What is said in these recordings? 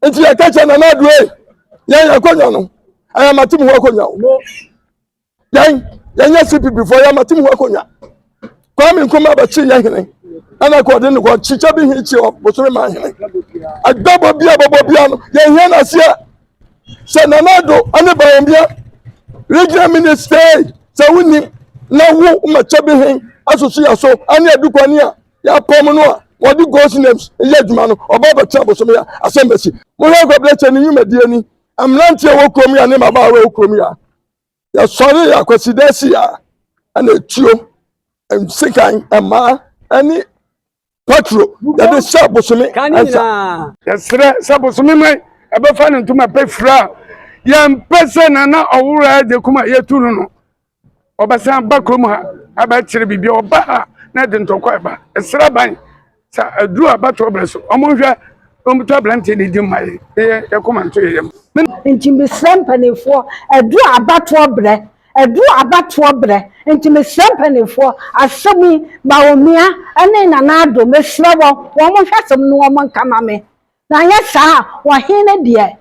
Nti yɛka kyerɛ Nana Addo ei, yɛn yɛn akonnwa no, ɛyɛ mate mu ho akonnwa o. Yɛn yɛnyɛ CPP foɔ, yɛn mate mu ho akonnwa. Kwame Nkrumah bɛkye yɛn hene, ɛna kɔ ɔde no kɔ kyekyɛ bi he kye bosome ma hene. Agbabɔ bi a bɔbɔ bia no, yɛn hia n'aseɛ. Sɛ Nana Addo ɛne Bawumia regional minister sɛ wonim na wo makyɛ bi he asoso yɛ so ɛne adukwani a yɛapam no a wɔde ghost names yɛ adwuma no, ɔba bɛtena bosome a asɛm bɛsi. Mohwɛ nkɔbrɛ ne nnwumadie ni mmeranteɛ wɔ kurom yɛ ne mmabaawa wɔ kurom yɛ yɛsɔre yɛ akwasida si a ɛna etuo nsekan mmaa ɛne patro yɛde hyɛ bosome nsa. Yɛsrɛ sɛ bosome man ɛbɛfa ne ntoma pɛ fira a yɛmpɛ sɛ Nana Ɔwora Agye Kum a yɛtu no no ɔbɛsan ba kurom ha abɛkyerɛ biribi. Ɔba ha na ɛde ntɔkwa ɛba. Ɛsrɛ ban sɛ aduru abatoɔ berɛ so, ɔmo nhwɛ ɔmo aberanteɛ ne di ma yɛ yɛ yɛkɔma nto yɛ yam. Nti mesrɛ mpanimfoɔ, ɛduru abatoɔ berɛ, ɛduru abatoɔ berɛ, nti mesrɛ mpanimfoɔ, asɛm yi, Bawumia ne Nana Addo, mesrɛ wɔn, wɔn hwɛ asɛm no, wɔn nkama me na anyɛ saa a, ɔhene no deɛ,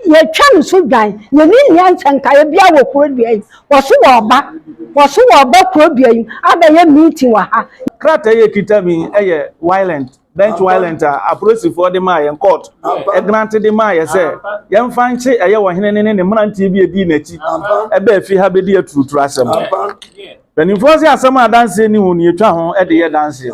yɛtwa no so dwan. Yɛni nnia nsɛnkaeɛ bia wɔ kuro dua yi. Wɔso wɔ ɔba, wɔso wɔ ɔba kuro dua yi abɛyɛ meeting wɔ ha. Krataa yi ekita mi yɛ warrant, bench warrant a apolisifoɔ de maa yɛn, court ɛgrant de maa yɛ sɛ yɛmfa nkye ɛyɛ ɔhene ne ne mmeranteɛ bi edi n'akyi ɛbɛɛ fi ha bɛdi aturuturu asɛm. Mpanimfoɔ sɛ asɛm a adanseɛ ni ho no, yɛtwa ho de yɛ danseɛ.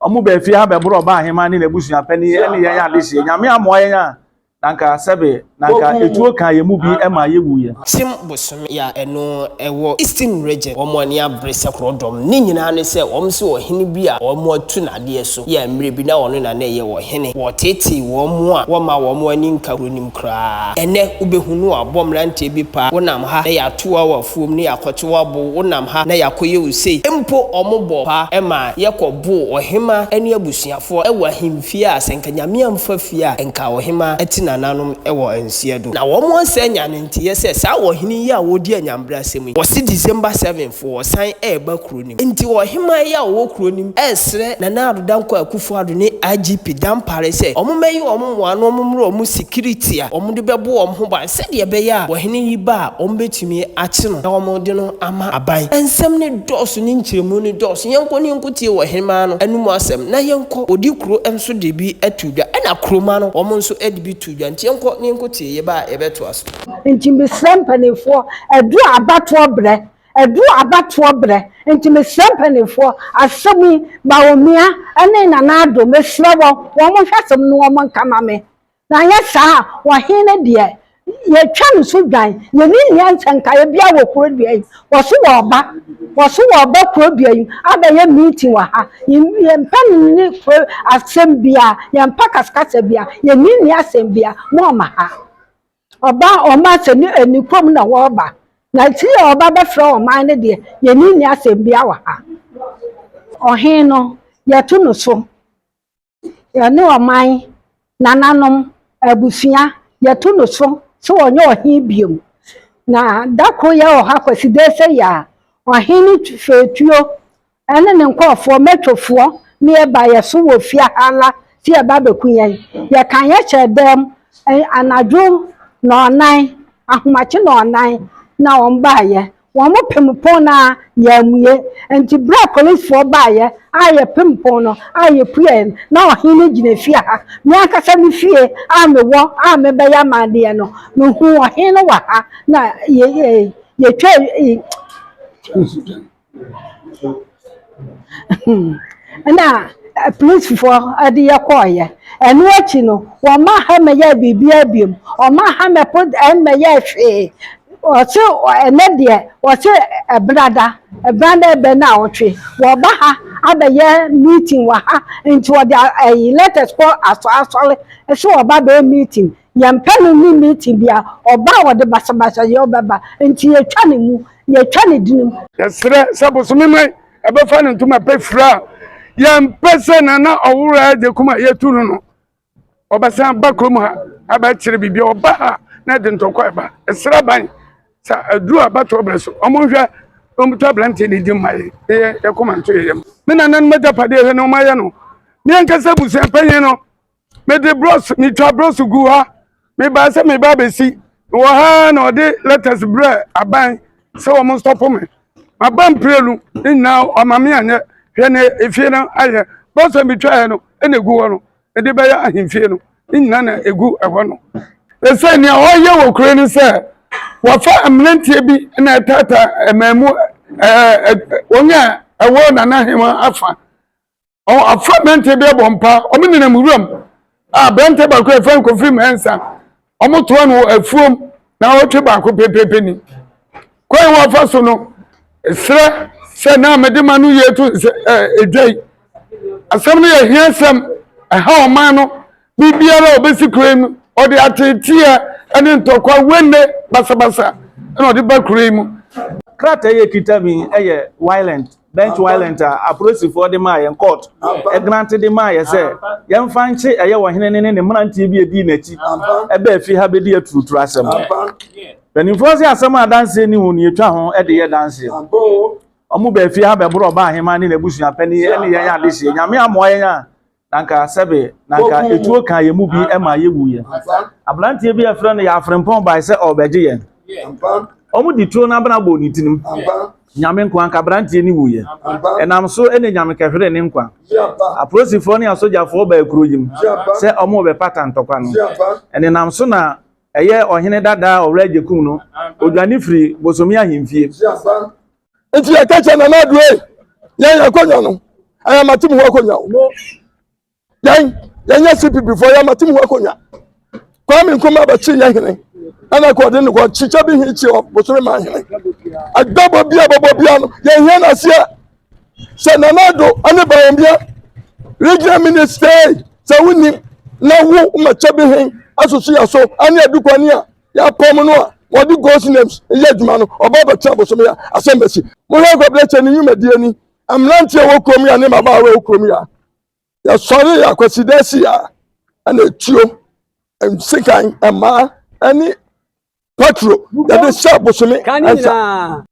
Ɔmo bɛɛ fi ha bɛboro ɔba ahema ne n'abusua panin ɛne yɛn adehyeɛ. Nyame amoa yɛn a, na nka sɛbe na nka etuo ka yɛn mu bi ɛma yɛwu yɛ. Kyem bosome a ɛno ɛwɔ Eastern Region, wɔn ani abere sɛ korɔdɔm ne nyinaa ne sɛ wɔn sɛ ɔhene bi a wɔn atu n'adeɛ so yɛ mmerɛ bi na ɔno na na ɛyɛ ɔhene. Wɔtetee wɔn mu a wɔma wɔn ani nka kuro nim koraa. Ɛnɛ wobɛhu no abɔ mmeranteɛ bi paa, wonam ha na yɛato wɔ afuom ne yɛakɔto abo, wonam ha na yɛakɔyɛ wo sei. Mpo ɔmo bɔ paa ɛma yɛkɔ bo ɔhema ne abusuafoɔ ɛwɔ ahemfie a sɛ nka Nyame amfa fie a, nka ɔhema ɛte nananom ɛwɔ nseɛ do na wɔn asɛ nya ne nteɛ sɛ saa ɔhene yi a wɔdi anyambra asɛm yi, wɔsi December 7 wɔsan ɛreba kuro nim. Nti ɔhema yi a ɔwɔ kuro nim ɛresrɛ Nana Addo Dankwa Akufo Addo ne IGP Dampare sɛ ɔmo mɛyi ɔmo mmoa no, ɔmo mmerɛ ɔmo security a ɔmo de bɛbɔ wɔn ho ban sɛdeɛ ɛbɛyɛ a ɔhene yi ba a, ɔmo bɛtumi akye no na ɔmo de no ama aban. Nsɛm ne dɔɔso ne nkyerɛmu ne dɔɔso. Yɛnkɔ ne yɛnkɔ tie ɔhema no anum asɛm na yɛnkɔ odi kuro nso de bi ato dwa, ɛna kuroma no wɔn nso de bi to dwa. Nti yɛnkɔ ne yɛnkɔ tie, yɛba a yɛbɛtoa so. Nti mesrɛ mpanimfoɔ, ɛduru abatoɔ berɛ, ɛduru abatoɔ berɛ, nti mesrɛ mpanimfoɔ, asɛm yi, Bawumia ne Nana Addo, mesrɛ wɔn, wɔn hwɛ asɛm no, wɔn nkama me na anyɛ saa a, ɔhene no deɛ, yɛtwa no so dwan. Yɛni nnia nsɛnkaeɛ bia wɔ kuro dua yi. Wɔso wɔ ɔba, wɔso wɔ ɔba kuro dua yi abɛyɛ meeting wɔ ha. Yɛmpɛ no ne kuro asɛm bia, yɛmpɛ kasakasa bia, yɛni nnia asɛm bia mo ɔma ha. Ɔba ɔma sɛ ne ani kurom na wɔreba na ti yɛ ɔba bɛfrɛ ɔman no deɛ, yɛni nni asɛm bia wɔ ha. Ɔhen no, yɛto no so, yɛne ɔman nananom abusua yɛto no so sɛ ɔnyɛ ɔhen biom. Na da koro yɛ wɔ ha Kwasida sɛ yɛ a ɔhen no fɛtuo ɛne ne nkɔɔfoɔ mɛtwofoɔ ne yɛba yɛ so wɔ fie ha la sɛ yɛba bɛku yɛn. Yɛka yɛhyɛ dɛm anadwo 4:30, ahomakye 4:30 na wɔn baayɛ. Wɔn pem pon na yɛamue. Nti bere a polisifoɔ baayɛ a yɛpem pon no a yɛpue na ɔhen no gyina fie ha, me ankasa me fie a mewɔ a mebɛyɛ amanneɛ no, mehu ɔhen no wɔ ha na yɛ yɛ yɛtwa na polisifoɔ de yɛ kɔɔyɛ. Ɛno akyi no, wɔma ha mɛyɛ biribiara biom, ɔma ha mɛpo ɛmmɛyɛ hwee. Ɔse ɛnɛ deɛ, ɔse ɛbrada ɛbrada ɛbɛ na ɔtwe wɔba ha abɛyɛ meeting wɔ ha. Nti wɔde ɛyi letters kɔ asɔ asɔre ɛsɛ wɔba bɛyɛ meeting. Yɛmpɛ no ne meeting bia. Ɔba a wɔde basabasa yɛ ɔbɛba, nti yɛtwa ne mu, yɛtwa ne dinim. Yɛsrɛ sɛ bosome man ɛbɛfa ne ntoma pɛ fira a yɛmpɛ sɛ Nana Ɔwora Agye Kum a yɛtu no no ɔbɛsan ba kurom ha abɛkyerɛ biribi. Ɔba ha na ɛde ntɔkwa ɛba. Ɛsrɛ ban sɛ aduru abatoɔ berɛ so, ɔmo nhwɛ ɔmo tɔ aberanteɛ ne di ma yɛ yɛ yɛkɔma nto yɛ yam. Me nananom agyapadeɛ hwɛ ne ɔmo ayɛ no. Me ankasa abusua panyin no. Mede brɔs metwa brɔs gu ha. Mebaa sɛ meba abɛsi. Mewɔ ha na ɔde letters brɛ aban sɛ wɔn stop me. Maba mprenu ne nyinaa ɔma me anyɛ. Hwɛ ne efie no ayɛ. Brɔs a metwaeɛ no ɛna egu hɔ no. Mede bɛyɛ ahemfie no. Ne nyinaa na egu ɛhɔ no. Ɛsɛ nea ɔyɛ wɔ kuro no sɛ wɔfa mmeranteɛ bi na ɛtaataa mmaamu ɛɛ wɔn a ɛwɔ Nana Ahema afa. Afa mmeranteɛ bi abɔ mpa, wɔn nenam wuram a aberanteɛ baako a yɛfrɛ no Kofi Mensah, wɔtoa no wɔ afuom na ɔtwe baako pɛpɛɛpɛ ni. Kwan a wɔfa so no, serɛ sɛ na mede ma no yie to sɛ ɛɛ edwa yi. Asɛm no yɛ hiasɛm, ɛha ɔman no. Biribiara a ɔbɛsi kuro yi mu, ɔde ateeteɛ ne ntɔkwa wenne basabasa na ɔde ba kuro yi mu. Krataa yi ekita mi yɛ violent bench warrant a apolisifoɔ de maa yɛn court grant de maa yɛ sɛ yɛmfa nkye ɛyɛ ɔhene ne ne mmeranteɛ bi edi n'akyi ɛbɛɛ fi ha bɛdi aturuturu asɛm. Mpanimfoɔ sɛ asɛm a adanseɛ ni ho ne yɛtwa ho de yɛ danseɛ. Ɔmo bɛɛ fi ha bɛborɔ ɔba ahema ne n'abusua panin ne yɛn adehyeɛ. Nyame amoa yɛn a na nka sɛbe na nka etuo ka yɛn mu bi ma yɛwu yɛn. Aberanteɛ bi a yɛfrɛ no yɛ afrempɔn bae sɛ ɔrebɛgye yɛn. Ɔmo de tuo no abena bɔ ne tirim. Nyame nko anka aberanteɛ no wuyɛ. Ɛnam so ne Nyame kɛhwere ne nkwa. Apolisifoɔ ne asogyafoɔ baa kuro yi mu sɛ ɔmo bɛpata ntɔkwa no. Ɛnenam so na ɛyɛ ɔhene dadaa Ɔwura Agyekum no odwane firi Bosomi ahemfie. Nti yɛka kyerɛ Nana Addo ei, yɛn yɛn akonnwa no, ɛyɛ matem ho akonnwa o. Yɛn yɛnyɛ CPP foɔ, yɛn matem ho akonnwa. Kwame Nkrumah bɛkye yɛn hene, ɛna kɔ ɔde ne kɔ kyekyɛ bi he kye bosome ma hene. Adabɔ bi a bɔbɔ bia no, yɛn hia n'aseɛ. Sɛ Nana Addo ɛne Bawumia regional minister sɛ wonim na wo ma kyɛ bi he asoso yɛ so ɛne adukwani a yɛapɔm no a wɔde ghost names yɛ adwuma no, ɔba bɛtena bosome a asɛm bɛsi. Mohwɛ nkɔbrɛ kyɛ ne nnwumadie ni mmeranteɛ wɔ kurom yi a ne mmabaawa wɔ kurom yi a yɛsɔre yɛ akwasida si a ɛna etuo nsekan mmaa ɛne patro yɛde hyɛ bosome Ka ne nsa. nyinaa.